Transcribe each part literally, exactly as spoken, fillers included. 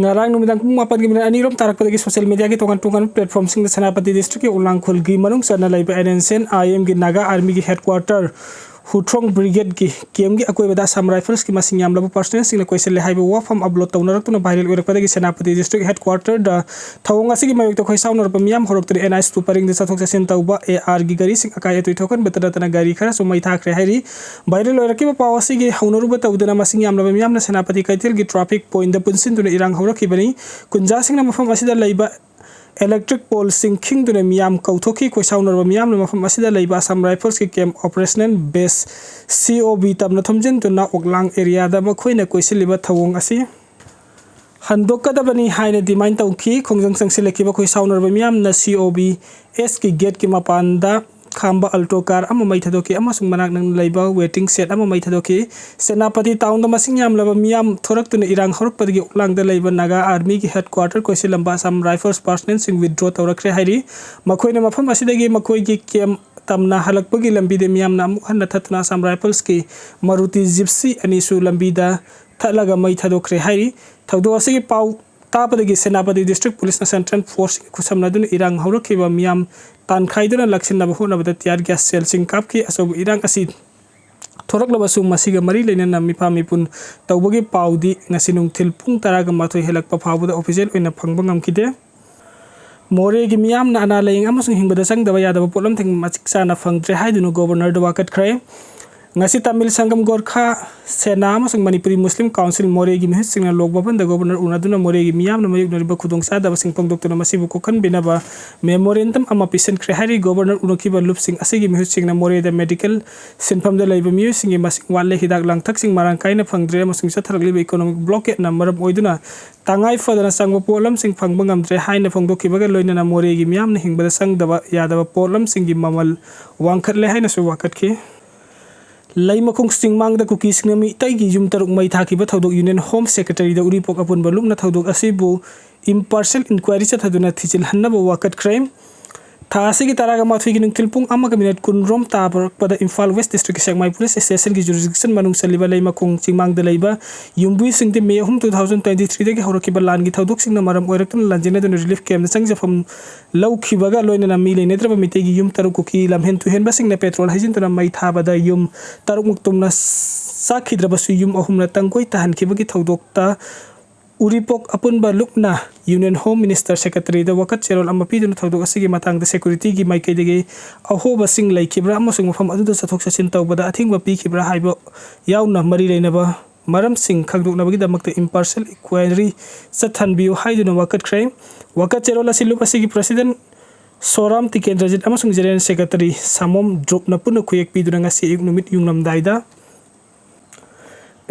ꯉꯔꯥꯡ ꯅꯨꯃꯤꯗꯥꯡ ꯄꯨꯡ ꯃꯥꯄꯟꯒꯤ ꯃꯤꯅꯤꯠ ꯑꯅꯤꯔꯣꯝ ꯇꯥꯔꯛꯄꯗꯒꯤ social mediaꯒꯤ ꯇꯣꯉꯥꯟ ꯇꯣꯉꯥꯟꯕ platformꯁꯤꯡꯗ ꯁꯦꯅꯥꯄꯇꯤ districtꯀꯤ ꯎꯂꯥꯡꯈꯨꯜꯒꯤ ꯃꯅꯨꯡ ꯆꯟꯅ ꯂꯩꯕ NSCN-IMꯒꯤ Naga Armyꯒꯤ headquarter ꯍꯨꯇ꯭ꯔꯣꯡ brigadeꯀꯤ campꯀꯤ ꯑꯀꯣꯏꯕꯗ Assam Riflesꯀꯤ ꯃꯁꯤꯡ ꯌꯥꯝꯂꯕ personnelꯁꯤꯡꯅ ꯀꯣꯏꯁꯤꯜꯂꯦ ꯍꯥꯏꯕ ꯋꯥꯐꯝ upload ꯇꯧꯅꯔꯛꯇꯨꯅ viral ꯑꯣꯏꯔꯛꯄꯗꯒꯤ ꯁꯦꯅꯥꯄꯇꯤ district headquarterꯗ ꯊꯧꯑꯣꯡ ꯑꯁꯤꯒꯤ ꯃꯥꯌꯣꯛꯇ ꯈꯣꯏꯁꯥꯎꯅꯔꯕ ꯃꯤꯌꯥꯝ ꯍꯧꯔꯛꯇꯨꯅ NH two ꯄꯔꯤꯡꯗ ꯆꯠꯊꯣꯛ ꯆꯠꯁꯤꯟ ꯇꯧꯕ ARꯒꯤ ꯒꯥꯔꯤꯁꯤꯡ ꯑꯀꯥꯏ ꯑꯇꯣꯏ ꯊꯣꯛꯍꯟꯕꯇ ꯅꯠꯇꯅ ꯒꯥꯔꯤ ꯈꯔꯁꯨ ꯃꯩ ꯊꯥꯈ꯭ꯔꯦ ꯍꯥꯏꯔꯤ꯫ Viral ꯑꯣꯏꯔꯛꯈꯤꯕ ꯄꯥꯎ ꯑꯁꯤꯒꯤ ꯍꯧꯅꯔꯨꯕ ꯇꯧꯗꯨꯅ ꯃꯁꯤꯡ ꯌꯥꯝꯂꯕ ꯃꯤꯌꯥꯝꯅ ꯁꯦꯅꯥꯄꯇꯤ ꯀꯩꯊꯦꯜꯒꯤ traffic pointꯗ ꯄꯨꯟꯁꯤꯟꯗꯨꯅ ꯏꯔꯥꯡ ꯍꯧꯔꯛꯈꯤꯕꯅꯤ꯫ ꯀꯨꯟꯖꯥꯁꯤꯡꯅ ꯃꯐꯝ ꯑꯁꯤꯗ ꯂꯩꯕ electric poleꯁꯤꯡ ꯈꯤꯡꯗꯨꯅ ꯃꯤꯌꯥꯝ ꯀꯧꯊꯣꯛꯈꯤ꯫ ꯈꯣꯏꯁꯥꯎꯅꯔꯕ ꯃꯤꯌꯥꯝꯅ ꯃꯐꯝ ꯑꯁꯤꯗ ꯂꯩꯕ Assam Riflesꯀꯤ camp operational base, COB, ꯇꯝꯅ ꯊꯣꯝꯖꯤꯟꯗꯨꯅ ꯑꯣꯛꯂꯥꯡ areaꯗ ꯃꯈꯣꯏꯅ ꯀꯣꯏꯁꯤꯜꯂꯤꯕ ꯊꯧꯑꯣꯡ ꯑꯁꯤ ꯍꯟꯗꯣꯛꯀꯗꯕꯅꯤ ꯍꯥꯏꯅ demand ꯇꯧꯈꯤ꯫ ꯈꯣꯡꯖꯪ ꯆꯪꯁꯤꯜꯂꯛꯈꯤꯕ ꯈꯣꯏꯁꯥꯎꯅꯔꯕ ꯃꯤꯌꯥꯝꯅ COBSꯀꯤ gateꯀꯤ ꯃꯄꯥꯟꯗ ꯈꯥꯝꯕ Alto car ꯑꯃ ꯃꯩ ꯊꯥꯗꯣꯛꯈꯤ ꯑꯃꯁꯨꯡ ꯃꯅꯥꯛ ꯅꯛꯅ ꯂꯩꯕ waiting shed ꯑꯃ ꯃꯩ ꯊꯥꯗꯣꯛꯈꯤ꯫ ꯁꯦꯅꯥꯄꯇꯤ townꯗ ꯃꯁꯤꯡ ꯌꯥꯝꯂꯕ ꯃꯤꯌꯥꯝ ꯊꯣꯔꯛꯇꯨꯅ ꯏꯔꯥꯡ ꯍꯧꯔꯛꯄꯗꯒꯤ ꯑꯣꯛꯂꯥꯡꯗ ꯂꯩꯕ Naga Armyꯒꯤ headquarter ꯀꯣꯏꯁꯤꯜꯂꯝꯕ Assam Rifles personnelꯁꯤꯡ withdraw ꯇꯧꯔꯛꯈ꯭ꯔꯦ ꯍꯥꯏꯔꯤ꯫ ꯃꯈꯣꯏꯅ ꯃꯐꯝ ꯑꯁꯤꯗꯒꯤ ꯃꯈꯣꯏꯒꯤ camp ꯇꯝꯅ ꯍꯜꯂꯛꯄꯒꯤ ꯂꯝꯕꯤꯗ ꯃꯤꯌꯥꯝꯅ ꯑꯃꯨꯛ ꯍꯟꯅ ꯊꯠꯇꯨꯅ Assam Riflesꯀꯤ Maruti Gypsy ꯑꯅꯤꯁꯨ ꯂꯝꯕꯤꯗ ꯊꯠꯂꯒ ꯃꯩ ꯊꯥꯗꯣꯛꯈ꯭ꯔꯦ ꯍꯥꯏꯔꯤ꯫ ꯊꯧꯗꯣꯛ ꯑꯁꯤꯒꯤ ꯄꯥꯎ ꯇꯥꯕꯗꯒꯤ ꯁꯦꯅꯥꯄꯇꯤ district policeꯅ central forceꯁꯤꯡꯒ ꯈꯨꯠꯁꯝꯅꯗꯨꯅ ꯏꯔꯥꯡ ꯍꯧꯔꯛꯈꯤꯕ ꯃꯤꯌꯥꯝ ꯇꯥꯟꯈꯥꯏꯗꯨꯅ ꯂꯥꯛꯁꯤꯟꯅꯕ ꯍꯣꯠꯅꯕꯗ tear gas shellꯁꯤꯡ ꯀꯥꯞꯈꯤ꯫ ꯑꯆꯧꯕ ꯏꯔꯥꯡ ꯑꯁꯤ ꯊꯣꯔꯛꯂꯕꯁꯨ ꯃꯁꯤꯒ ꯃꯔꯤ ꯂꯩꯅꯅ ꯃꯤꯐꯥ ꯃꯤꯄꯨꯟ ꯇꯧꯕꯒꯤ ꯄꯥꯎꯗꯤ ꯉꯁꯤ ꯅꯨꯡꯊꯤꯜ ꯄꯨꯡ ꯇꯔꯥꯒ ꯃꯥꯊꯣꯏ ꯍꯦꯜꯂꯛꯄ ꯐꯥꯎꯕꯗ official ꯑꯣꯏꯅ ꯐꯪꯕ ꯉꯝꯈꯤꯗꯦ꯫ ꯃꯣꯔꯦꯒꯤ ꯃꯤꯌꯥꯝꯅ ꯑꯅꯥ ꯂꯥꯌꯦꯡ ꯑꯃꯁꯨꯡ ꯍꯤꯡꯕꯗ ꯆꯪꯗꯕ ꯌꯥꯗꯕ ꯄꯣꯠꯂꯝꯁꯤꯡ ꯃꯇꯤꯛ ꯆꯥꯅ ꯐꯪꯗ꯭ꯔꯦ ꯍꯥꯏꯗꯨꯅ Governorꯗ ꯋꯥꯀꯠꯈ꯭ꯔꯦ꯫ ꯉꯁꯤ ꯇꯥꯃꯤꯜ ꯁꯪꯒꯝ ꯒꯣꯔꯈꯥ ꯁꯦꯅꯥ ꯑꯃꯁꯨꯡ ꯃꯅꯤꯄꯨꯔꯤ ꯃꯨꯁꯂꯤꯝ ꯀꯥꯎꯟꯁꯤꯜ ꯃꯣꯔꯦꯒꯤ ꯃꯤꯍꯨꯠꯁꯤꯡꯅ ꯂꯣꯛ ꯚꯕꯟꯗ Governor ꯎꯅꯗꯨꯅ ꯃꯣꯔꯦꯒꯤ ꯃꯤꯌꯥꯝꯅ ꯃꯥꯌꯣꯛꯅꯔꯤꯕ ꯈꯨꯗꯣꯡꯆꯥꯗꯕꯁꯤꯡ ꯐꯣꯡꯗꯣꯛꯇꯨꯅ ꯃꯁꯤꯕꯨ ꯀꯣꯛꯍꯟꯕꯤꯅꯕ memorandum ꯑꯃ ꯄꯤꯁꯤꯟꯈ꯭ꯔꯦ ꯍꯥꯏꯔꯤ꯫ Governor ꯎꯅꯈꯤꯕ ꯂꯨꯞꯁꯤꯡ ꯑꯁꯤꯒꯤ ꯃꯤꯍꯨꯠꯁꯤꯡꯅ ꯃꯣꯔꯦꯗ medical ꯁꯤꯟꯐꯝꯗ ꯂꯩꯕ ꯃꯤꯑꯣꯏꯁꯤꯡꯒꯤ ꯃꯁꯤꯡ ꯋꯥꯠꯂꯦ, ꯍꯤꯗꯥꯛ ꯂꯥꯡꯊꯛꯁꯤꯡ ꯃꯔꯥꯡ ꯀꯥꯏꯅ ꯐꯪꯗ꯭ꯔꯦ ꯑꯃꯁꯨꯡ ꯆꯠꯊꯔꯛꯂꯤꯕ economic blockade ꯅ ꯃꯔꯝ ꯑꯣꯏꯗꯨꯅ ꯇꯉꯥꯏ ꯐꯗꯅ ꯆꯪꯕ ꯄꯣꯠꯂꯝꯁꯤꯡ ꯐꯪꯕ ꯉꯝꯗ꯭ꯔꯦ ꯍꯥꯏꯅ ꯐꯣꯡꯗꯣꯛꯈꯤꯕꯒ ꯂꯣꯏꯅꯅ ꯃꯣꯔꯦꯒꯤ ꯃꯤꯌꯥꯝꯅ ꯍꯤꯡꯕꯗ ꯆꯪꯗꯕ ꯌꯥꯗꯕ ꯄꯣꯠꯂꯝꯁꯤꯡꯒꯤ ꯃꯃꯜ ꯋꯥꯡꯈꯠꯂꯦ ꯍꯥꯏꯅꯁꯨ ꯋꯥꯀꯠꯈꯤ꯫ ꯂꯩꯃꯈꯣꯡ ꯆꯤꯡꯃꯥꯡꯗ ꯀꯨꯀꯤꯁꯤꯡꯅ ꯃꯤꯇꯩꯒꯤ ꯌꯨꯝ ꯇꯔꯨꯛ ꯃꯩ ꯊꯥꯈꯤꯕ ꯊꯧꯗꯣꯛ Union Home Secretaryꯗ ꯎꯔꯤꯄꯣꯛ ꯑꯄꯨꯟꯕ ꯂꯨꯞꯅ ꯊꯧꯗꯣꯛ ꯑꯁꯤꯕꯨ impartial inquiry ꯆꯠꯊꯗꯨꯅ ꯊꯤꯖꯤꯜꯍꯟꯅꯕ ꯋꯥꯀꯠꯈ꯭ꯔꯦ꯫ ꯊꯥ ꯑꯁꯤꯒꯤ ꯇꯔꯥꯒ ꯃꯥꯊꯣꯏꯒꯤ ꯅꯨꯡꯊꯤꯜ ꯄꯨꯡ ꯑꯃꯒ ꯃꯤꯅꯤꯠ ꯀꯨꯟꯔꯣꯝ ꯇꯥꯔꯛꯄꯗ ꯏꯝꯐꯥꯜ ꯋꯦꯁ ꯗꯤꯁꯇ꯭ꯔꯤꯛꯀꯤ ꯁꯦꯛꯃꯥꯏ ꯄꯨꯂꯤꯁ ꯁ꯭ꯇꯦꯁꯟꯒꯤ ꯖꯨꯔꯤꯁꯗꯤꯛꯁꯟ ꯃꯅꯨꯡ ꯆꯜꯂꯤꯕ ꯂꯩꯃꯈꯣꯡ ꯆꯤꯡꯃꯥꯡꯗ ꯂꯩꯕ ꯌꯨꯝꯕꯨꯁꯤꯡꯗꯤ ꯃꯦ ꯑꯍꯨꯝ, ꯇꯨ ꯊꯥꯎꯖꯟ ꯇ꯭ꯋꯦꯟꯇꯤ ꯊ꯭ꯔꯤꯗꯒꯤ ꯍꯧꯔꯛꯈꯤꯕ ꯂꯥꯟꯒꯤ ꯊꯧꯗꯣꯛꯁꯤꯡꯅ ꯃꯔꯝ ꯑꯣꯏꯔꯛꯇꯨꯅ ꯂꯥꯟꯖꯦꯟꯅꯗꯨꯅ ꯔꯤꯂꯤꯐ ꯀꯦꯝꯞꯇ ꯆꯪꯖꯐꯝ ꯂꯧꯈꯤꯕꯒ ꯂꯣꯏꯅꯅ ꯃꯤ ꯂꯩꯅꯗ꯭ꯔꯕ ꯃꯤꯇꯩꯒꯤ ꯌꯨꯝ ꯇꯔꯨꯛ ꯀꯨꯀꯤ ꯂꯝꯍꯦꯟ ꯇꯨꯍꯦꯟꯕꯁꯤꯡꯅ ꯄꯦꯇ꯭ꯔꯣꯜ ꯍꯩꯖꯤꯟꯗꯨꯅ ꯃꯩ ꯊꯥꯕꯗ ꯌꯨꯝ ꯇꯔꯨꯛꯃꯨꯛ ꯇꯨꯝꯅ ꯆꯥꯛꯈꯤꯗ꯭ꯔꯕꯁꯨ ꯌꯨꯝ ꯑꯍꯨꯝꯅ ꯇꯪꯒꯣꯏ ꯇꯥꯍꯟꯈꯤꯕꯒꯤ ꯊꯧꯗꯣꯛꯇ ꯎꯔꯤꯄꯣꯛ ꯑꯄꯨꯟꯕ ꯂꯨꯞꯅ ꯌꯨꯅꯤꯌꯟ ꯍꯣꯝ ꯃꯤꯅꯤꯁꯇꯔ ꯁꯦꯀ꯭ꯔꯦꯇꯔꯤꯗ ꯋꯥꯀꯠ ꯆꯦꯔꯣꯜ ꯑꯃ ꯄꯤꯗꯨꯅ ꯊꯧꯗꯣꯛ ꯑꯁꯤꯒꯤ ꯃꯇꯥꯡꯗ ꯁꯦꯀ꯭ꯌꯨꯔꯤꯇꯤꯒꯤ ꯃꯥꯏꯀꯩꯗꯒꯤ ꯑꯍꯣꯕꯁꯤꯡ ꯂꯩꯈꯤꯕ꯭ꯔꯥ ꯑꯃꯁꯨꯡ ꯃꯐꯝ ꯑꯗꯨꯗ ꯆꯠꯊꯣꯛ ꯆꯠꯁꯤꯟ ꯇꯧꯕꯗ ꯑꯊꯤꯡꯕ ꯄꯤꯈꯤꯕ꯭ꯔꯥ ꯍꯥꯏꯕ ꯌꯥꯎꯅ ꯃꯔꯤ ꯂꯩꯅꯕ ꯃꯔꯝꯁꯤꯡ ꯈꯪꯗꯣꯛꯅꯕꯒꯤꯗꯃꯛꯇ ꯏꯝꯄꯥꯔꯁꯤꯌꯦꯜ ꯏꯟꯀ꯭ꯋꯥꯏꯔꯤ ꯆꯠꯊꯍꯟꯕꯤꯌꯨ ꯍꯥꯏꯗꯨꯅ ꯋꯥꯀꯠꯈ꯭ꯔꯦ꯫ ꯋꯥꯀꯠ ꯆꯦꯔꯣꯜ ꯑꯁꯤ ꯂꯨꯞ ꯑꯁꯤꯒꯤ ꯄ꯭ꯔꯁꯤꯗꯦꯟ ꯁꯣꯔꯥꯝ ꯇꯤꯀꯦꯟꯗ꯭ꯔꯖꯤꯠ ꯑꯃꯁꯨꯡ ꯖꯦꯅꯔꯦꯜ ꯁꯦꯀ꯭ꯔꯦꯇꯔꯤ ꯁꯥꯃꯣꯝ ꯗ꯭ꯔꯨꯞꯅ ꯄꯨꯟꯅ ꯈꯨꯌꯦꯛ ꯄꯤꯗꯨꯅ ꯉꯁꯤ ꯑꯌꯨꯛ ꯅꯨꯃꯤꯠ ꯌꯨꯡꯂꯝꯗꯥꯏꯗ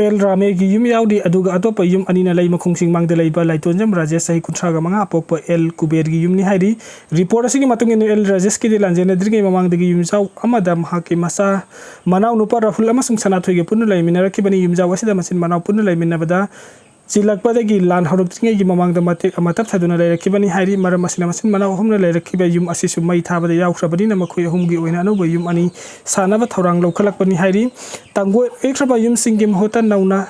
ꯑꯦꯜ ꯔꯥꯃꯦꯒꯤ ꯌꯨꯝ ꯌꯥꯎꯔꯤ, ꯑꯗꯨꯒ ꯑꯇꯣꯞꯄ ꯌꯨꯝ ꯑꯅꯤꯅ ꯂꯩꯃꯈꯣꯡ ꯆꯤꯡꯃꯥꯡꯗ ꯂꯩꯕ ꯂꯥꯏꯇꯣꯟꯖꯝ ꯔꯥꯖꯦꯁ, ꯆꯍꯤ ꯀꯨꯟꯊ꯭ꯔꯥꯒ ꯃꯉꯥ, ꯑꯄꯣꯛꯄ ꯑꯦꯜ ꯀꯨꯕꯦꯔꯒꯤ ꯌꯨꯝꯅꯤ ꯍꯥꯏꯔꯤ꯫ ꯔꯤꯄꯣꯔꯠ ꯑꯁꯤꯒꯤ ꯃꯇꯨꯡ ꯏꯟꯅ, ꯑꯦꯜ ꯔꯥꯖꯦꯁꯀꯤꯗꯤ ꯂꯥꯟꯖꯦꯟꯅꯗ꯭ꯔꯤꯉꯩ ꯃꯃꯥꯡꯗꯒꯤ ꯌꯨꯝꯖꯥꯎ ꯑꯃꯗ ꯃꯍꯥꯛꯀꯤ ꯃꯆꯥ ꯃꯅꯥꯎ ꯅꯨꯄꯥ ꯔꯥꯍꯨꯜ ꯑꯃꯁꯨꯡ ꯁꯅꯥꯊꯣꯏꯒ ꯄꯨꯟꯅ ꯂꯩꯃꯤꯟꯅꯔꯛꯈꯤꯕꯅꯤ꯫ ꯌꯨꯝꯖꯥꯎ ꯑꯁꯤꯗ ꯃꯆꯤꯟ ꯃꯅꯥꯎ ꯄꯨꯟꯅ ꯂꯩꯃꯤꯟꯅꯕꯗ ꯆꯤꯜꯂꯛꯄꯗꯒꯤ ꯂꯥꯟ ꯍꯧꯔꯛꯇ꯭ꯔꯤꯉꯩꯒꯤ ꯃꯃꯥꯡꯗ ꯃꯇꯦꯛ ꯑꯃ ꯇꯞꯊꯗꯨꯅ ꯂꯩꯔꯛꯈꯤꯕꯅꯤ ꯍꯥꯏꯔꯤ꯫ ꯃꯔꯝ ꯑꯁꯤꯅ, ꯃꯆꯤꯟ ꯃꯅꯥꯎ ꯑꯍꯨꯝꯅ ꯂꯩꯔꯛꯈꯤꯕ ꯌꯨꯝ ꯑꯁꯤꯁꯨ ꯃꯩ ꯊꯥꯕꯗ ꯌꯥꯎꯈ꯭ꯔꯕꯅꯤꯅ, ꯃꯈꯣꯏ ꯑꯍꯨꯝꯒꯤ ꯑꯣꯏꯅ ꯑꯅꯧꯕ ꯌꯨꯝ ꯑꯅꯤ ꯁꯥꯅꯕ ꯊꯧꯔꯥꯡ ꯂꯧꯈꯠꯂꯛꯄꯅꯤ ꯍꯥꯏꯔꯤ꯫ ꯇꯥꯡꯒꯣꯏꯈ꯭ꯔꯕ ꯌꯨꯝꯁꯤꯡꯒꯤ ꯃꯍꯨꯠꯇ ꯅꯧꯅ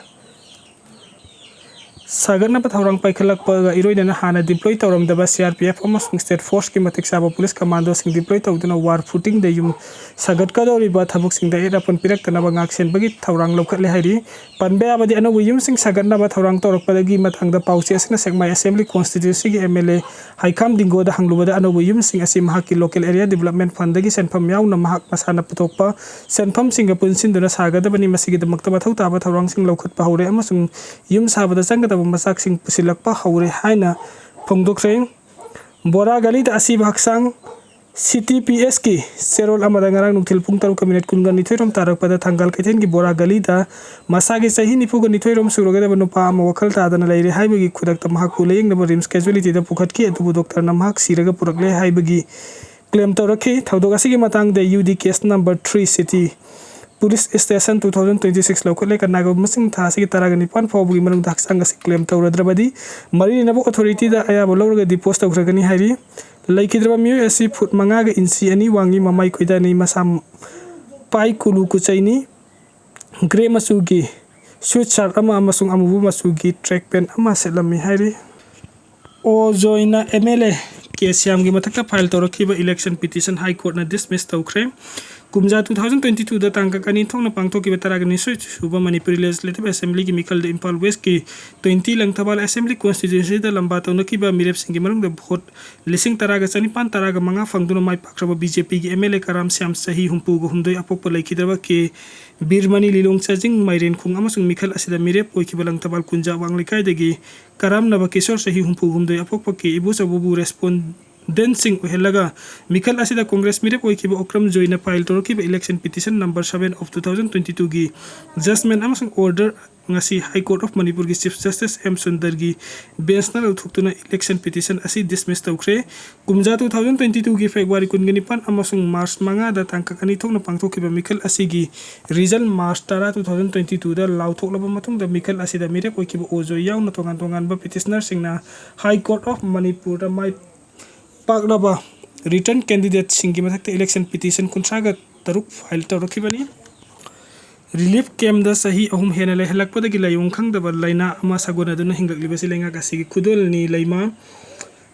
ꯁꯥꯒꯠꯅꯕ ꯊꯧꯔꯥꯡ ꯄꯥꯏꯈꯠꯂꯛꯄꯒ ꯏꯔꯣꯏꯅꯅ ꯍꯥꯟꯅ ꯗꯤꯄ꯭ꯂꯣꯏ ꯇꯧꯔꯝꯗꯕ ꯁꯤ ꯑꯥꯔ ꯄꯤ ꯑꯦꯐ ꯑꯃꯁꯨꯡ ꯁ꯭ꯇꯦꯠ ꯐꯣꯔꯁꯀꯤ ꯃꯇꯤꯛ ꯆꯥꯕ ꯄꯨꯂꯤꯁ ꯀꯃꯥꯟꯗꯣꯁꯤꯡ ꯗꯤꯄ꯭ꯂꯣꯏ ꯇꯧꯗꯨꯅ ꯋꯥꯔ ꯐꯨꯇꯤꯡꯗ ꯌꯨꯝ ꯁꯥꯒꯠꯀꯗꯧꯔꯤꯕ ꯊꯕꯛꯁꯤꯡꯗ ꯑꯌꯦꯠ ꯑꯄꯟ ꯄꯤꯔꯛꯇꯅꯕ ꯉꯥꯛꯁꯦꯟꯕꯒꯤ ꯊꯧꯔꯥꯡ ꯂꯧꯈꯠꯂꯦ ꯍꯥꯏꯔꯤ꯫ ꯄꯟꯕ ꯌꯥꯕꯗꯤ, ꯑꯅꯧꯕ ꯌꯨꯝꯁꯤꯡ ꯁꯥꯒꯠꯅꯕ ꯊꯧꯔꯥꯡ ꯇꯧꯔꯛꯄꯗꯒꯤ ꯃꯇꯥꯡꯗ ꯄꯥꯎꯆꯦ ꯑꯁꯤꯅ ꯁꯦꯛꯃꯥꯏ ꯑꯦꯁꯦꯝꯕ꯭ꯂꯤ ꯀꯣꯟꯁꯇꯤꯇ꯭ꯌꯨꯟꯁꯤꯒꯤ ꯑꯦꯝ ꯑꯦꯜ ꯑꯦ ꯍꯩꯈꯥꯝ ꯗꯤꯡꯒꯣꯗ ꯍꯪꯂꯨꯕꯗ, ꯑꯅꯧꯕ ꯌꯨꯝꯁꯤꯡ ꯑꯁꯤ ꯃꯍꯥꯛꯀꯤ ꯂꯣꯀꯦꯜ ꯑꯦꯔꯤꯌꯥ ꯗꯤꯕꯂꯞꯃꯦꯟ ꯐꯟꯗꯒꯤ ꯁꯦꯟꯐꯝ ꯌꯥꯎꯅ ꯃꯍꯥꯛ ꯃꯁꯥꯅ ꯄꯨꯊꯣꯛꯄ ꯁꯦꯟꯐꯝꯁꯤꯡꯒ ꯄꯨꯟꯁꯤꯟꯗꯨꯅ ꯁꯥꯒꯗꯕꯅꯤ꯫ ꯃꯁꯤꯒꯤꯗꯃꯛꯇ ꯃꯊꯧ ꯇꯥꯕ ꯊꯧꯔꯥꯡꯁꯤꯡ ꯂꯧꯈꯠꯄ ꯍꯧꯔꯦ ꯑꯃꯁꯨꯡ ꯌꯨꯝ ꯁꯥꯕꯗ ꯆꯪꯒꯗꯕ ꯃꯆꯥꯛꯁꯤꯡ ꯄꯨꯁꯤꯜꯂꯛꯄ ꯍꯧꯔꯦ ꯍꯥꯏꯅ ꯐꯣꯡꯗꯣꯛꯈ꯭ꯔꯦ꯫ ꯕꯣꯔꯥ ꯒꯂꯤꯗ ꯑꯁꯤꯕ ꯍꯛꯆꯥꯡ ꯁꯤꯇꯤ ꯄꯤ ꯑꯦꯁꯀꯤ ꯆꯦꯔꯣꯜ ꯑꯃꯗ ꯉꯔꯥꯡ ꯅꯨꯡꯊꯤꯜ ꯄꯨꯡ ꯇꯔꯨꯛꯀ ꯃꯤꯅꯤꯠ ꯀꯨꯟꯒ ꯅꯤꯊꯣꯏꯔꯣꯝ ꯇꯥꯔꯛꯄꯗ ꯊꯪꯒꯥꯜ ꯀꯩꯊꯦꯜꯒꯤ ꯕꯣꯔꯥ ꯒꯂꯤꯗ ꯃꯁꯥꯒꯤ ꯆꯍꯤ ꯅꯤꯐꯨꯒ ꯅꯤꯊꯣꯏꯔꯣꯝ ꯁꯨꯔꯒꯗꯕ ꯅꯨꯄꯥ ꯑꯃ ꯋꯥꯈꯜ ꯇꯥꯗꯅ ꯂꯩꯔꯦ ꯍꯥꯏꯕꯒꯤ ꯈꯨꯗꯛꯇ ꯃꯍꯥꯛꯄꯨ ꯂꯥꯌꯦꯡꯅꯕ ꯔꯤꯝꯁ ꯀꯦꯖꯨꯋꯦꯂꯤꯇꯤꯗ ꯄꯨꯈꯠꯈꯤ, ꯑꯗꯨꯕꯨ ꯗꯣꯛꯇꯔꯅ ꯃꯍꯥꯛ ꯁꯤꯔꯒ ꯄꯨꯔꯛꯂꯦ ꯍꯥꯏꯕꯒꯤ ꯀ꯭ꯂꯦꯝ ꯇꯧꯔꯛꯈꯤ꯫ ꯊꯧꯗꯣꯛ ꯑꯁꯤꯒꯤ ꯃꯇꯥꯡꯗ U D case number three city police station two thousand twenty six ꯂꯧꯈꯠꯂꯦ꯫ ꯀꯅꯥꯒꯨꯝꯕꯁꯤꯡ ꯊꯥ ꯑꯁꯤꯒꯤ ꯇꯔꯥꯒ ꯅꯤꯄꯥꯟ ꯐꯥꯎꯕꯒꯤ ꯃꯅꯨꯡꯗ ꯍꯛꯆꯥꯡ ꯑꯁꯤ ꯀ꯭ꯂꯦꯝ ꯇꯧꯔꯗ꯭ꯔꯕꯗꯤ ꯃꯔꯤ ꯂꯩꯅꯕ ꯑꯣꯊꯣꯔꯤꯇꯤꯗ ꯑꯌꯥꯕ ꯂꯧꯔꯒ ꯗꯤꯄꯣꯁ ꯇꯧꯈ꯭ꯔꯒꯅꯤ ꯍꯥꯏꯔꯤ꯫ ꯂꯩꯈꯤꯗ꯭ꯔꯕ ꯃꯤꯑꯣꯏ ꯑꯁꯤ ꯐꯨꯠ ꯃꯉꯥꯒ ꯏꯟꯆꯤ ꯑꯅꯤ ꯋꯥꯡꯉꯤ, ꯃꯃꯥꯏ ꯀꯣꯏꯗꯥꯅꯤ, ꯃꯁꯥ ꯄꯥꯏ ꯀꯨꯂꯨ ꯀꯨꯆꯩꯅꯤ, ꯒ꯭ꯔꯦ ꯃꯆꯨꯒꯤ ꯁ꯭ꯋꯦꯠ ꯁꯥꯔꯠ ꯑꯃ ꯑꯃꯁꯨꯡ ꯑꯃꯨꯕ ꯃꯆꯨꯒꯤ ꯇ꯭ꯔꯦꯛ ꯄꯦꯟ ꯑꯃ ꯁꯦꯠꯂꯝꯃꯤ ꯍꯥꯏꯔꯤ꯫ ꯑꯣ ꯖꯣꯏꯅ ꯑꯦꯝ ꯑꯦꯜ ꯑꯦ ꯀꯦ ꯁ꯭ꯌꯥꯝꯒꯤ ꯃꯊꯛꯇ ꯐꯥꯏꯜ ꯇꯧꯔꯛꯈꯤꯕ ꯏꯂꯦꯛꯁꯟ ꯄꯤꯇꯤꯁꯟ ꯍꯥꯏ ꯀꯣꯔꯠꯅ ꯗꯤꯁꯃꯤꯁ ꯇꯧꯈ꯭ꯔꯦ꯫ ꯀꯨꯝꯖꯥ ꯇꯨ ꯊꯥꯎꯖꯟ ꯇ꯭ꯋꯦꯟꯇꯤ ꯇꯨꯗ ꯇꯥꯡꯀꯛ ꯑꯅꯤ ꯊꯣꯛꯅ ꯄꯥꯡꯊꯣꯛꯈꯤꯕ ꯇꯔꯥꯒ ꯅꯤꯊꯣꯏ ꯁꯨꯕ ꯃꯅꯤꯄꯨꯔꯤ ꯂꯦꯖꯤꯁꯂꯦꯇꯤꯚ ꯑꯦꯁꯦꯝꯕ꯭ꯂꯤꯒꯤ ꯃꯤꯈꯜꯗ ꯏꯝꯐꯥꯜ ꯋꯦꯁꯀꯤ ꯇ꯭ꯋꯦꯟꯇꯤ ꯂꯪꯊꯕꯥꯜ ꯑꯦꯁꯦꯝꯕ꯭ꯂꯤ ꯀꯣꯟꯁꯇꯤꯇ꯭ꯌꯨꯟꯁꯤꯗ ꯂꯝꯕꯥ ꯇꯧꯅꯈꯤꯕ ꯃꯤꯔꯦꯞꯁꯤꯡꯒꯤ ꯃꯅꯨꯡꯗ ꯚꯣꯠ ꯂꯤꯁꯤꯡ ꯇꯔꯥꯒ ꯆꯅꯤꯄꯥꯟ ꯇꯔꯥꯒ ꯃꯉꯥ ꯐꯪꯗꯨꯅ ꯃꯥꯏ ꯄꯥꯛꯈ꯭ꯔꯕ ꯕꯤ ꯖꯦ ꯄꯤꯒꯤ ꯑꯦꯝ ꯑꯦꯜ ꯑꯦ ꯀꯔꯥꯝ ꯁ꯭ꯌꯥꯝ ꯆꯍꯤ ꯍꯨꯝꯐꯨꯒ ꯍꯨꯝꯗꯣꯏ ꯑꯄꯣꯛꯄ ꯂꯩꯈꯤꯗ꯭ꯔꯕ ꯀꯦ ꯕꯤꯔꯃꯅꯤ ꯂꯤꯂꯣꯡ ꯆꯥꯖꯤꯡ ꯃꯥꯏꯔꯦꯟꯈꯣꯡ ꯑꯃꯁꯨꯡ ꯃꯤꯈꯜ ꯑꯁꯤꯗ ꯃꯤꯔꯦꯞ ꯑꯣꯏꯈꯤꯕ ꯂꯪꯊꯕꯥꯜ ꯀꯨꯟꯖꯥ ꯑꯋꯥꯡ ꯂꯩꯀꯥꯏꯗꯒꯤ ꯀꯔꯥꯝ ꯅꯕꯀꯤꯁꯣꯔ ꯆꯍꯤ ꯍꯨꯝꯐꯨ ꯍꯨꯝꯗꯣꯏ ꯑꯄꯣꯛꯄ ꯀꯦ ꯏꯕꯣꯆꯧꯕꯕꯨ ꯔꯦꯁꯄꯣꯟ ꯗꯦꯟꯁꯤꯡ ꯑꯣꯏꯍꯜꯂꯒ ꯃꯤꯈꯜ ꯑꯁꯤꯗ ꯀꯣꯡꯒ꯭ꯔꯦꯁ ꯃꯤꯔꯦꯞ ꯑꯣꯏꯈꯤꯕ ꯑꯣꯀ꯭ꯔꯝ ꯖꯣꯏꯅ ꯐꯥꯏꯜ ꯇꯧꯔꯛꯈꯤꯕ election petition number seven of two thousand twenty twoꯒꯤ ꯖꯁꯃꯦꯟ ꯑꯃꯁꯨꯡ ꯑꯣꯔꯗꯔ ꯉꯁꯤ ꯍꯥꯏ ꯀꯣꯔꯠ ꯑꯣꯐ ꯃꯅꯤꯄꯨꯔꯒꯤ ꯆꯤꯐ ꯖꯁꯇꯤꯁ ꯑꯦꯝ ꯁꯨꯟꯗꯔꯒꯤ ꯕꯦꯟꯁꯅ ꯂꯧꯊꯣꯛꯇꯨꯅ ꯏꯂꯦꯛꯁꯟ ꯄꯤꯇꯤꯁꯟ ꯑꯁꯤ ꯗꯤꯁꯃꯤꯁ ꯇꯧꯈ꯭ꯔꯦ꯫ ꯀꯨꯝꯖꯥ two thousand twenty twoꯒꯤ ꯐꯦꯕ꯭ꯔꯨꯋꯥꯔꯤ ꯀꯨꯟꯒ ꯅꯤꯄꯥꯟ ꯑꯃꯁꯨꯡ ꯃꯥꯔꯆ ꯃꯉꯥꯗ ꯇꯥꯡꯀꯛ ꯑꯅꯤ ꯊꯣꯛꯅ ꯄꯥꯡꯊꯣꯛꯈꯤꯕ ꯃꯤꯈꯜ ꯑꯁꯤꯒꯤ ꯔꯤꯖꯜ ꯃꯥꯔꯆ ꯇꯔꯥ, two thousand twenty twoꯗ ꯂꯥꯎꯊꯣꯛꯂꯕ ꯃꯇꯨꯡꯗ ꯃꯤꯈꯜ ꯑꯁꯤꯗ ꯃꯤꯔꯦꯞ ꯑꯣꯏꯈꯤꯕ ꯑꯣꯖꯣꯏ ꯌꯥꯎꯅ ꯇꯣꯉꯥꯟ ꯇꯣꯉꯥꯟꯕ ꯄꯤꯇꯤꯁꯅꯔꯁꯤꯡꯅ ꯍꯥꯏ ꯀꯣꯔꯠ ꯑꯣꯐ ꯃꯅꯤꯄꯨꯔꯗ ꯃꯥꯏ ꯄꯥꯛꯂꯕ ꯔꯤꯇꯔꯟ ꯀꯦꯟꯗꯤꯗꯦꯠꯁꯤꯡꯒꯤ ꯃꯊꯛꯇ ꯏꯂꯦꯛꯁꯟ ꯄꯤꯇꯤꯁꯟ ꯀꯨꯟꯊ꯭ꯔꯥꯒ ꯇꯔꯨꯛ ꯐꯥꯏꯜ ꯇꯧꯔꯛꯈꯤꯕꯅꯤ꯫ ꯔꯤꯂꯤꯐ ꯀꯦꯝꯗ ꯆꯍꯤ ꯑꯍꯨꯝ ꯍꯦꯟꯅ ꯂꯩꯍꯜꯂꯛꯄꯗꯒꯤ ꯂꯥꯏꯑꯣꯡ ꯈꯪꯗꯕ ꯂꯥꯏꯅꯥ ꯑꯃ ꯁꯥꯒꯣꯟꯅꯗꯨꯅ ꯍꯤꯡꯂꯛꯂꯤꯕꯁꯤ ꯂꯩꯉꯥꯛ ꯑꯁꯤꯒꯤ ꯈꯨꯗꯣꯜꯅꯤ꯫ ꯂꯩꯃ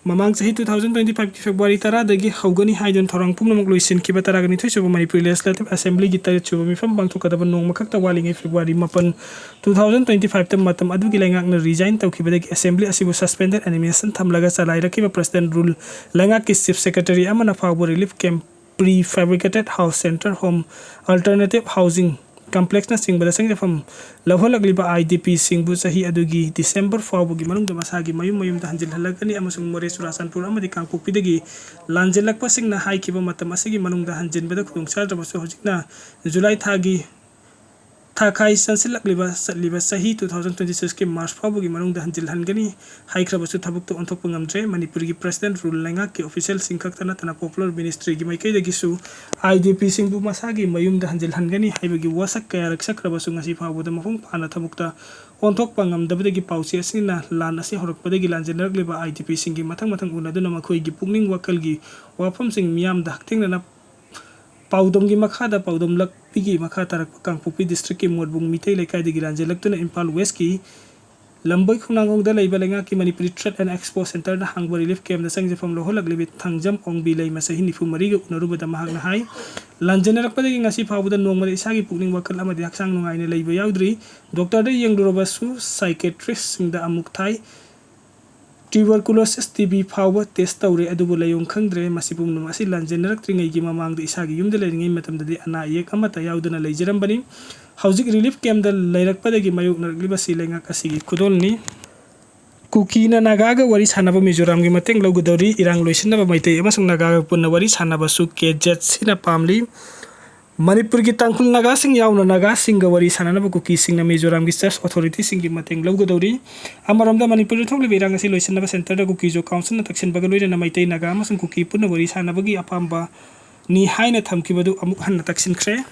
ꯃꯃꯥꯡ ꯆꯍꯤ two thousand twenty fiveꯀꯤ ꯐꯦꯕ꯭ꯔꯨꯋꯥꯔꯤ ꯇꯔꯥꯗꯒꯤ ꯍꯧꯒꯅꯤ ꯍꯥꯏꯗꯨꯅ ꯊꯧꯔꯥꯡ ꯄꯨꯝꯅꯃꯛ ꯂꯣꯏꯁꯤꯟꯈꯤꯕ ꯇꯔꯥꯒ ꯅꯤꯊꯣꯏ ꯁꯨꯕ ꯃꯅꯤꯄꯨꯔ ꯂꯦꯖꯤꯁꯂꯦꯇꯤꯚ ꯑꯦꯁꯦꯝꯕ꯭ꯂꯤꯒꯤ ꯇꯔꯦꯠ ꯁꯨꯕ ꯃꯤꯐꯝ ꯄꯥꯡꯊꯣꯛꯀꯗꯕ ꯅꯣꯡꯃ ꯈꯛꯇ ꯋꯥꯠꯂꯤꯉꯩ ꯐꯦꯕ꯭ꯔꯨꯋꯥꯔꯤ ꯃꯥꯄꯟ, two thousand twenty fiveꯇ ꯃꯇꯝ ꯑꯗꯨꯒꯤ ꯂꯩꯉꯥꯛꯅ ꯔꯤꯖꯥꯏꯟ ꯇꯧꯈꯤꯕꯗꯒꯤ ꯑꯦꯁꯦꯝꯕ꯭ꯂꯤ ꯑꯁꯤꯕꯨ ꯁꯁꯄꯦꯟꯗꯦꯗ ꯑꯦꯅꯤꯃꯦꯁꯟ ꯊꯝꯂꯒ ꯆꯂꯥꯏꯔꯛꯈꯤꯕ ꯄ꯭ꯔꯁꯤꯗꯦꯟ ꯔꯨꯜ ꯂꯩꯉꯥꯛꯀꯤ ꯆꯤꯐ ꯁꯦꯀ꯭ꯔꯦꯇꯔꯤ ꯑꯃꯅ ꯐꯥꯎꯕ relief camp, prefabricated house, centre home, alternative housing ꯀꯝꯄ꯭ꯂꯦꯛꯁꯅꯆꯤꯡꯕꯗ ꯆꯪꯖꯐꯝ ꯂꯧꯍꯜꯂꯛꯂꯤꯕ ꯑꯥꯏ ꯗꯤ ꯄꯤꯁꯤꯡꯕꯨ ꯆꯍꯤ ꯑꯗꯨꯒꯤ ꯗꯤꯁꯦꯝꯕꯔ ꯐꯥꯎꯕꯒꯤ ꯃꯅꯨꯡꯗ ꯃꯁꯥꯒꯤ ꯃꯌꯨꯝ ꯃꯌꯨꯝꯗ ꯍꯟꯖꯤꯜꯍꯜꯂꯛꯀꯅꯤ ꯑꯃꯁꯨꯡ ꯃꯣꯔꯦ, ꯆꯨꯔꯥꯆꯥꯟꯄꯨꯔ ꯑꯃꯗꯤ ꯀꯥꯡꯄꯣꯛꯄꯤꯗꯒꯤ ꯂꯥꯟꯖꯦꯜꯂꯛꯄꯁꯤꯡꯅ ꯍꯥꯏꯈꯤꯕ ꯃꯇꯝ ꯑꯁꯤꯒꯤ ꯃꯅꯨꯡꯗ ꯍꯟꯖꯤꯟꯕꯗ ꯈꯨꯗꯣꯡꯆꯥꯗ꯭ꯔꯕꯁꯨ ꯍꯧꯖꯤꯛꯅ ꯖꯨꯂꯥꯏ ꯊꯥꯒꯤ ꯊꯥꯈꯥꯏ ꯆꯟꯁꯤꯜꯂꯛꯂꯤꯕ ꯆꯠꯂꯤꯕ ꯆꯍꯤ two thousand twenty sixꯀꯤ March ꯐꯥꯎꯕꯒꯤ ꯃꯅꯨꯡꯗ ꯍꯟꯖꯤꯜꯍꯟꯒꯅꯤ ꯍꯥꯏꯈ꯭ꯔꯕꯁꯨ ꯊꯕꯛꯇꯨ ꯑꯣꯟꯊꯣꯛꯄ ꯉꯝꯗ꯭ꯔꯦ꯫ ꯃꯅꯤꯄꯨꯔꯒꯤ President, Rule ꯂꯩꯉꯥꯛꯀꯤ officialꯁꯤꯡ ꯈꯛꯇ ꯅꯠꯇꯅ popular ministryꯒꯤ ꯃꯥꯏꯀꯩꯗꯒꯤꯁꯨ IDPꯁꯤꯡꯕꯨ ꯃꯁꯥꯒꯤ ꯃꯌꯨꯝꯗ ꯍꯟꯖꯤꯜꯍꯟꯒꯅꯤ ꯍꯥꯏꯕꯒꯤ ꯋꯥꯁꯛ ꯀꯌꯥꯔꯛ ꯁꯛꯈ꯭ꯔꯕꯁꯨ ꯉꯁꯤ ꯐꯥꯎꯕꯗ ꯃꯄꯨꯡ ꯐꯥꯅ ꯊꯕꯛꯇ ꯑꯣꯟꯊꯣꯛꯄ ꯉꯝꯗꯕꯗꯒꯤ ꯄꯥꯎꯆꯦ ꯑꯁꯤꯅ ꯂꯥꯟ ꯑꯁꯤ ꯍꯧꯔꯛꯄꯗꯒꯤ ꯂꯥꯟꯖꯦꯟꯅꯔꯛꯂꯤꯕ IDPꯁꯤꯡꯒꯤ ꯃꯊꯪ ꯃꯊꯪ ꯎꯅꯗꯨꯅ ꯃꯈꯣꯏꯒꯤ ꯄꯨꯛꯅꯤꯡ ꯋꯥꯈꯜꯒꯤ ꯋꯥꯐꯝꯁꯤꯡ ꯃꯤꯌꯥꯝꯗ ꯍꯛꯊꯦꯡꯅꯅ ꯄꯥꯎꯗꯝꯒꯤ ꯃꯈꯥꯗ ꯄꯥꯎꯗꯝꯂꯛꯄꯤꯒꯤ ꯃꯈꯥ ꯇꯥꯔꯛꯄ ꯀꯥꯡꯄꯣꯛꯄꯤ districtꯀꯤ ꯃꯣꯠꯕꯨꯡ ꯃꯤꯇꯩ ꯂꯩꯀꯥꯏꯗꯒꯤ ꯂꯥꯟꯖꯦꯜꯂꯛꯇꯨꯅ ꯏꯝꯐꯥꯜ Westꯀꯤ ꯂꯝꯕꯣꯏ ꯈꯣꯡꯅꯥꯡꯈꯣꯡꯗ ꯂꯩꯕ ꯂꯩꯉꯥꯛꯀꯤ ꯃꯅꯤꯄꯨꯔꯤ Trade and Expo Centreꯗ ꯍꯥꯡꯕ relief campꯇ ꯆꯪꯖꯐꯝ ꯂꯧꯍꯜꯂꯛꯂꯤꯕ ꯊꯥꯡꯖꯝ ꯑꯣꯡꯕꯤ ꯂꯩꯃ ꯆꯍꯤ ꯅꯤꯐꯨ ꯃꯔꯤꯒ ꯎꯅꯔꯨꯕꯗ ꯃꯍꯥꯛꯅ ꯍꯥꯏ, ꯂꯥꯟꯖꯦꯟꯅꯔꯛꯄꯗꯒꯤ ꯉꯁꯤ ꯐꯥꯎꯕꯗ ꯅꯣꯡꯃꯗ ꯏꯁꯥꯒꯤ ꯄꯨꯛꯅꯤꯡ ꯋꯥꯈꯜ ꯑꯃꯗꯤ ꯍꯛꯆꯥꯡ ꯅꯨꯡꯉꯥꯏꯅ ꯂꯩꯕ ꯌꯥꯎꯗ꯭ꯔꯤ꯫ Doctorꯗ ꯌꯦꯡꯂꯨꯔꯕꯁꯨ psychiatristꯁꯤꯡꯗ ꯑꯃꯨꯛ ꯊꯥꯏ꯫ Tuberculosis, TB ꯐꯥꯎꯕ test ꯇꯧꯔꯦ, ꯑꯗꯨꯕꯨ ꯂꯥꯏꯑꯣꯡ ꯈꯪꯗ꯭ꯔꯦ꯫ ꯃꯁꯤ ꯄꯨꯝꯅꯃꯛ ꯑꯁꯤ ꯂꯥꯟꯖꯦꯟꯅꯔꯛꯇ꯭ꯔꯤꯉꯩꯒꯤ ꯃꯃꯥꯡꯗ ꯏꯁꯥꯒꯤ ꯌꯨꯝꯗ ꯂꯩꯔꯤꯉꯩ ꯃꯇꯝꯗꯗꯤ ꯑꯅꯥ ꯑꯌꯦꯛ ꯑꯃꯠꯇ ꯌꯥꯎꯗꯅ ꯂꯩꯖꯔꯝꯕꯅꯤ꯫ ꯍꯧꯖꯤꯛ relief campꯇ ꯂꯩꯔꯛꯄꯗꯒꯤ ꯃꯥꯌꯣꯛꯅꯔꯛꯂꯤꯕꯁꯤ ꯂꯩꯉꯥꯛ ꯑꯁꯤꯒꯤ ꯈꯨꯗꯣꯜꯅꯤ꯫ ꯀꯨꯀꯤꯅ ꯅꯥꯒꯥꯒ ꯋꯥꯔꯤ ꯁꯥꯟꯅꯕ ꯃꯤꯖꯣꯔꯥꯝꯒꯤ ꯃꯇꯦꯡ ꯂꯧꯒꯗꯧꯔꯤ꯫ ꯏꯔꯥꯡ ꯂꯣꯏꯁꯤꯟꯅꯕ ꯃꯩꯇꯩ ꯑꯃꯁꯨꯡ ꯅꯥꯒꯥꯒ ꯄꯨꯟꯅ ꯋꯥꯔꯤ ꯁꯥꯟꯅꯕꯁꯨ KZCꯅ ꯄꯥꯝꯂꯤ꯫ ꯃꯅꯤꯄꯨꯔꯒꯤ ꯇꯥꯡꯈꯨꯜ ꯅꯥꯒꯥꯁꯤꯡ ꯌꯥꯎꯅ ꯅꯥꯒꯥꯁꯤꯡꯒ ꯋꯥꯔꯤ ꯁꯥꯟꯅꯅꯕ ꯀꯨꯀꯤꯁꯤꯡꯅ ꯃꯤꯖꯣꯔꯥꯝꯒꯤ church authorityꯁꯤꯡꯒꯤ ꯃꯇꯦꯡ ꯂꯧꯒꯗꯧꯔꯤ꯫ ꯑꯃꯔꯣꯝꯗ ꯃꯅꯤꯄꯨꯔꯗ ꯊꯣꯛꯂꯤꯕ ꯏꯔꯥꯡ ꯑꯁꯤ ꯂꯣꯏꯁꯤꯟꯅꯕ centreꯗ ꯀꯨꯀꯤꯖꯣ councilꯅ ꯇꯛꯁꯤꯟꯕꯒ ꯂꯣꯏꯅꯅ ꯃꯩꯇꯩ ꯅꯥꯒꯥ ꯑꯃꯁꯨꯡ ꯀꯨꯀꯤ ꯄꯨꯟꯅ ꯋꯥꯔꯤ ꯁꯥꯟꯅꯕꯒꯤ ꯑꯄꯥꯝꯕꯅꯤ ꯍꯥꯏꯅ ꯊꯝꯈꯤꯕꯗꯨ ꯑꯃꯨꯛ ꯍꯟꯅ ꯇꯛꯁꯤꯟꯈ꯭ꯔꯦ꯫